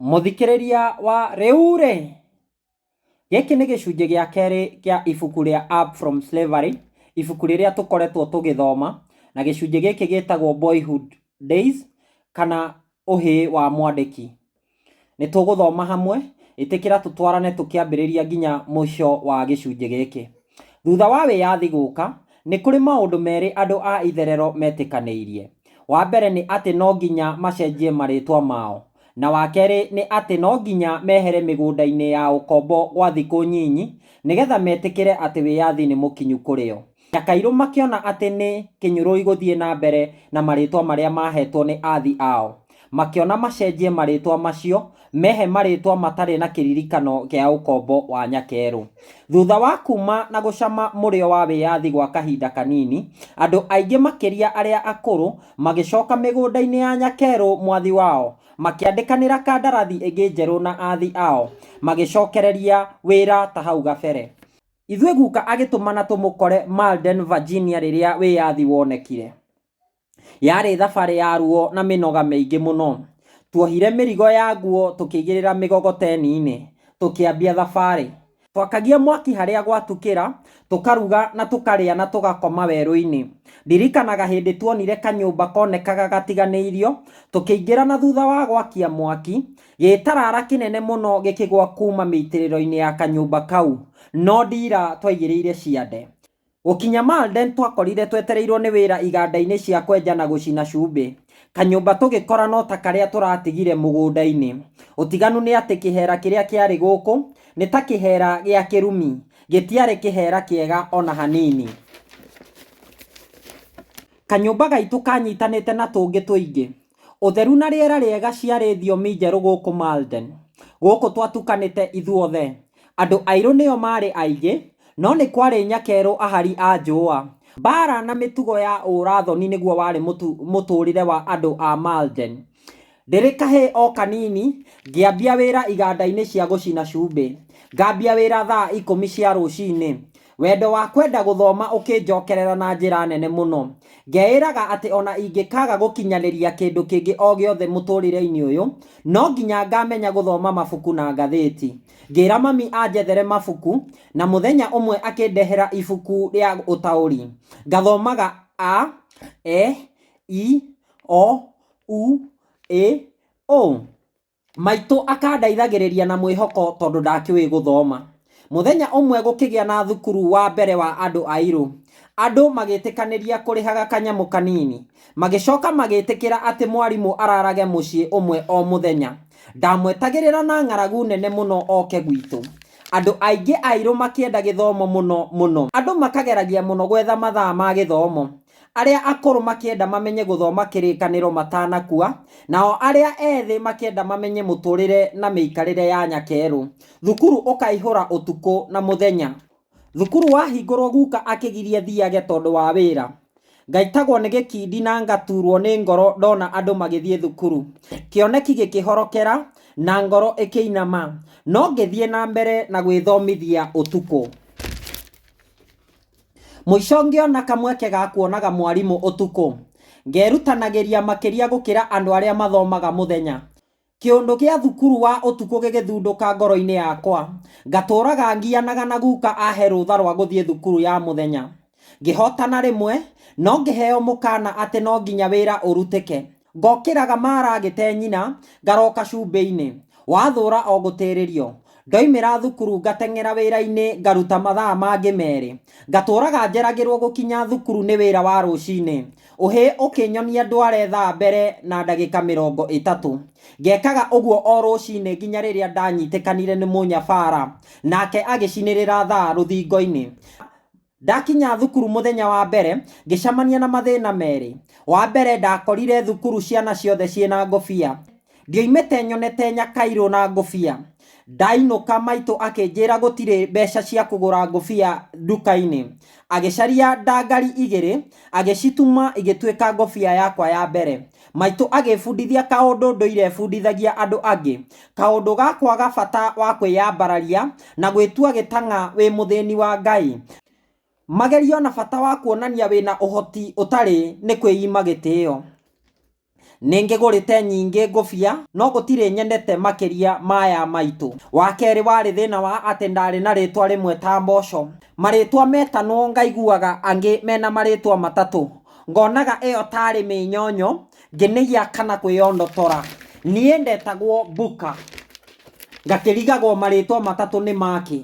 Mũthikĩrĩria wa rĩu-rĩ, gĩkĩ nĩ gĩcunjĩ gĩa kerĩ kĩa ibuku rĩa Up From Slavery, ibuku rĩrĩa tũkoretwo tũgĩthoma, na gĩcunjĩ gĩkĩ gĩtagwo Boyhood Days kana ũhĩĩ wa mwandĩki. Nĩ tũgũthoma hamwe, ĩtĩkĩra tũtwarane tũkĩambĩrĩria nginya mũico wa gĩcunjĩ gĩkĩ. Thutha wa wĩyathi gũka, nĩ kũrĩ maũndũ merĩ andũ a itherero metĩkanĩirie. Wa mbere nĩ atĩ no nginya macenjie marĩtwa mao, na wa kerĩ nĩ atĩ no nginya mehere mĩgũnda-inĩ ya ũkombo gwa thikũ nyinyi nĩgetha metĩkĩre atĩ wĩyathi nĩ mũkinyu kũrĩ o. Nyakairũ makĩona atĩ nĩ kĩnyũrũri gũthiĩ na mbere na marĩtwa marĩa mahetwo nĩ athi ao. Makĩona macenjie marĩtwa macio mehe marĩtwa matarĩ na kĩririkano gĩa ũkombo wa Nyakerũ. Thutha wa kuma na gũcama mũrĩo wa wĩyathi gwa kahinda kanini, andũ aingĩ makĩria arĩa akũrũ magĩcoka mĩgũnda-inĩ ya Nyakerũ mwathi wao makĩandĩkanĩra kandarathi ĩngĩ njerũ na athi ao, magĩcokereria wĩra ta hau gabere. Ithuĩ guka agĩtũmana tũmũkore Malden, Virginia rĩrĩa wĩyathi wonekire. Yarĩ thabarĩ ya ruo na mĩnoga mĩingĩ mũno. Tuohire mĩrigo ya nguo tũkĩigĩrĩra mĩgogoteni-inĩ, tũkĩambia thabarĩ. Twakagia mwaki harĩa gwatukĩra, tũkaruga na tũkarĩa na tũgakoma werũ-inĩ. Ndirikanaga hĩndĩ tuonire kanyũmba konekaga gatiganĩirio, tũkĩingĩra na thutha wa gwakia mwaki, gĩtarara kĩnene mũno gĩkĩgwa kuma mĩitĩrĩro-inĩ ya kanyũmba kau. No ndira twaigĩrĩire ciande. Gũkinya Malden twakorire twetereirwo nĩ wĩra iganda-inĩ cia kwenja na gũcina cumbĩ. Kanyũmba tũgĩkora no ta karĩa tũratigire mũgũnda-inĩ. Ũtiganu nĩ atĩ kĩhera kĩrĩa kĩarĩ gũkũ nĩ ta kĩhera gĩa kĩrumi, gĩtiarĩ kĩhera kĩega ona hanini. Kanyũmba gaitũ kanyitanĩte na tũngĩ tũingĩ. Ũtheru na rĩera rĩega ciarĩ thiomi njerũ gũkũ Malden. Gũkũ twatukanĩte ithuothe. Andũ airũ nĩo maarĩ aingĩ, no nĩ kwarĩ nyakerũ ahari a njũa. Mbaara na mĩtugo ya ũũra-thoni nĩguo warĩ mũtũũrĩre wa andũ a Malden. Ndĩrĩ kahĩĩ o kanini, ngĩambia wĩra iganda-inĩ cia gũcina cumbĩ. Ngambia wĩra thaa ikũmi cia rũcinĩ. Wendo wa kwenda gũthoma ũkĩnjokerera na njĩra nene mũno. Ngeĩraga atĩ o na ingĩkaaga gũkinyanĩria kĩndũ kĩngĩ o gĩothe mũtũũrĩre-inĩ ũyũ, no nginya ngamenya gũthoma mabuku na ngathĩti. Ngĩra mami anjethere mabuku, na mũthenya ũmwe akĩndehera ibuku rĩa ũtaũri. Ngathomaga a, e, i, o, u, ĩ, ũ. Maitũ akandeithagĩrĩria na mwĩhoko tondũ ndakĩũĩ gũthoma. Mũthenya ũmwe gũkĩgĩa na thukuru wa mbere wa andũ airũ. Andũ magĩtĩkanĩria kũrĩhaga kanyamũ kanini. Magĩcoka magĩtĩkĩra atĩ mwarimũ ararage mũciĩ ũmwe o mũthenya. Ndamwetagĩrĩra na ng'aragu nene mũno oke gwitũ. Andũ aingĩ airũ makĩenda gĩthomo mũno mũno. Andũ makageragia mũno gwetha mathaa ma gĩthomo. Arĩa akũrũ makĩenda mamenye gũthoma kĩrĩkanĩro matanakua, nao arĩa ethĩ makĩenda mamenye mũtũrĩre na mĩikarĩre ya nyakerũ. Thukuru ũkaihũra ũtukũ na mũthenya. Thukuru wahingũrwo guka akĩgiria thiage tondũ wa wĩra. Ngaitagwo nĩ gĩkindi na ngaturwo nĩ ngoro ndona andũ magĩthiĩ thukuru. Kĩoneki gĩkĩhorokera na ngoro ĩkĩinama, no ngĩthiĩ na mbere na gwĩthomithia ũtukũ. Mũico ngĩona kamweke ga kuonaga mwarimũ ũtukũ. Ngerutanagĩria makĩria gũkĩra andũ arĩa mathomaga mũthenya. Kĩũndũ gĩa thukuru wa ũtukũ gĩgĩthundũka ngoro-inĩ yakwa. Ngatũraga ngianaga na guka ahe rũtha rwa gũthiĩ thukuru ya mũthenya. Ngĩhotana rĩmwe, no ngĩheo mũkana atĩ no nginya wĩra ũrutĩke. Ngokĩraga mara ngĩte nyina, ngaroka cumbĩ-inĩ. Wathũra o gũtĩrĩrio. Ndoimĩra thukuru ngateng'era wĩra-inĩ ngaruta mathaa mangĩ merĩ. Ngatũraga njeragĩrwo gũkinya thukuru nĩ wĩra wa rũcinĩ. Ũhĩĩ ũkĩnyonia ndware thaa mbere na ndagĩka 30. Ngekaga ũguo o rũcinĩ nginya rĩrĩa ndanyitĩkanire nĩ mũnyabara nake agĩcinĩrĩra thaa rũthingo-inĩ. Ndakinya thukuru mũthenya wa mbere, ngĩcamania na mathĩna merĩ. Wa mbere ndakorire thukuru ciana ciothe ciĩna ngũbia. Ndioimĩte nyonete nyakairũ na ngũbia. Ndainũka maitũ akĩnjĩra gũtirĩ mbeca cia kũgũra ngũbia nduka-inĩ. Agĩcaria ndangari igĩrĩ, agĩcituma igĩtuĩka ngũbia yakwa ya mbere. Maitũ agĩbundithia kaũndũ ndũire bundithagia andũ angĩ. Kaũndũ ga kwaga bata wa kwĩyambararia na gwĩtua gĩtang'a wĩ mũthĩni wa Ngai. Magerio na bata wa kuonania wĩna ũhoti ũtarĩ nĩ kwĩima gĩtĩo. Nĩngĩgũrĩte nyingĩ ngũbia no gũtirĩ nyendete makĩria ma ya maitũ. Wa kerĩ warĩ thĩna wa atĩ ndarĩ na rĩtwa rĩmwe ta Mboco. Marĩtwa metanwo ngaiguaga angĩ mena marĩtwa matatũ. Ngonaga ĩyo tarĩ mĩnyonyo ngĩnĩgia kana kwĩyondotora. Niĩ ndetagwo Mbuka. Ngakĩrigagwo marĩtwa matatũ nĩ makĩ.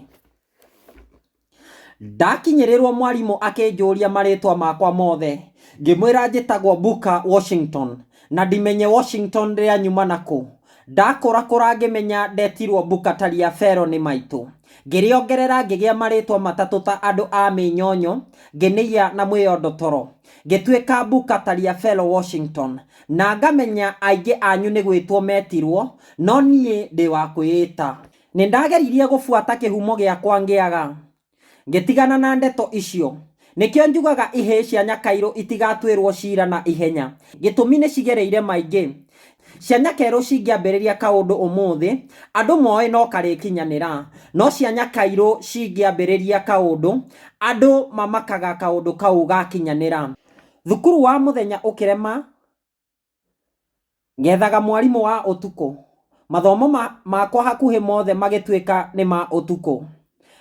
Ndakinyĩrĩrwo mwarimũ akĩnjũria marĩtwa makwa mothe, ngĩmwĩra njĩtagwo Booker Washington na ndimenye Washington rĩanyuma nakũ. Ndakũrakũra ngĩmenya ndetirwo Booker Taliaferro nĩ maitũ. Ngĩrĩongerera ngĩgĩa marĩtwa matatũ ta andũ a mĩnyonyo, ngĩnĩia na mwĩyondotoro. Ngĩtuĩka Booker Taliaferro Washington. Na ngamenya aingĩ anyu nĩ gwĩtwo metirwo, no niĩ ndĩ wa kwĩĩta. Nĩndageririe gũbuata kĩhumo gĩakwa ngĩaga. Ngĩtigana na ndeto icio. Nĩkĩo njugaga ihĩĩ cia Nyakairũ itigatuĩrwo ciira na ihenya. Gĩtũmi nĩcigereire maingĩ. Cia Nyakerũ cingĩambĩrĩria kaũndũ ũmũthĩ, andũ moĩ no karĩkinyanĩra. No cia Nyakairũ cingĩambĩrĩria kaũndũ, andũ mamakaga kaũndũ kau gakinyanĩra. Thukuru wa mũthenya ũkĩrema Ngethaga mwarimũ wa ũtukũ. Mathomo makwa hakuhĩ mothe magĩtuĩka nĩ ma ũtukũ.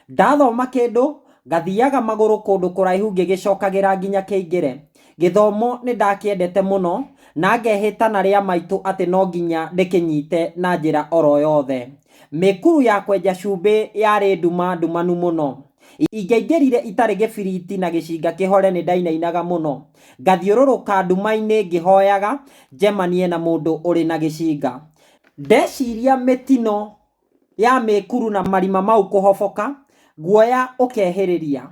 Ndathoma kĩndũ, ngathiaga magũrũ kũndũ kũraihu ngĩgĩcokagĩra nginya kĩingĩre. Gĩthomo nĩ ndakĩendete mũno na ngehĩta na rĩa maitũ atĩ no nginya ndĩkĩnyite na njĩra oro yothe. Mĩkuru ya kwenja cumbĩ yarĩ nduma ndumanu mũno. Ingĩaingĩrire itarĩ gĩbiriti na gĩcinga kĩhore nĩ ndainainaga mũno. Ngathiũrũrũka nduma-inĩ ngĩhoyaga njemanie na mũndũ ũrĩ na gĩcinga. Ndeciria mĩtino ya mĩkuru na marima mau kũhoboka, guoya ũkehĩrĩria.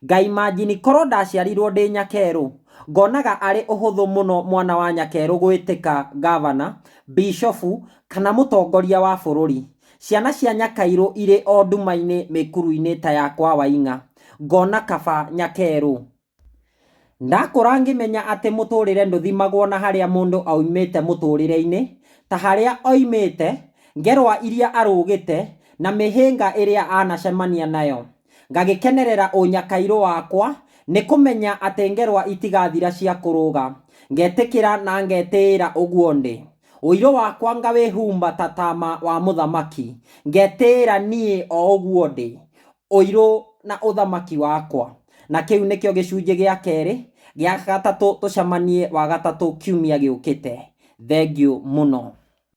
Ngaimanjini korwo ndaciarirwo ndĩ Nyakerũ. Ngonaga arĩ ũhũthũ mũno mwana wa Nyakerũ gwĩtĩka ngavana, bishofu kana mũtongoria wa bũrũri. Ciana cia Nyakairũ irĩ o nduma-inĩ mĩkuru-inĩ ta ya kwa Waing'a. Ngona kaba Nyakerũ. Ndakũra ngĩmenya atĩ mũtũrĩre ndũthimagwo na harĩa mũndũ aumĩte mũtũrĩre-inĩ, ta harĩa oimĩte, ngerwa iria arũgĩte, na mĩhĩnga ĩrĩa anacemania nayo. Ngagĩkenerera ũnyakairũ wakwa nĩ kũmenya atĩ ngerwa itigathira cia kũrũga. Ngetĩkĩra na ngetĩĩra ũguo ndĩ. Ũirũ wakwa ngawĩhumba ta tama wa mũthamaki. Ngetĩĩra niĩ o ũguo ndĩ. Ũirũ na ũthamaki wakwa. Na kĩu nĩkĩo gĩcunjĩ gĩa kerĩ, gĩa gatatũ tũcemanie Wagatatũ kiumia gĩũkĩte. Thengiũ mũno.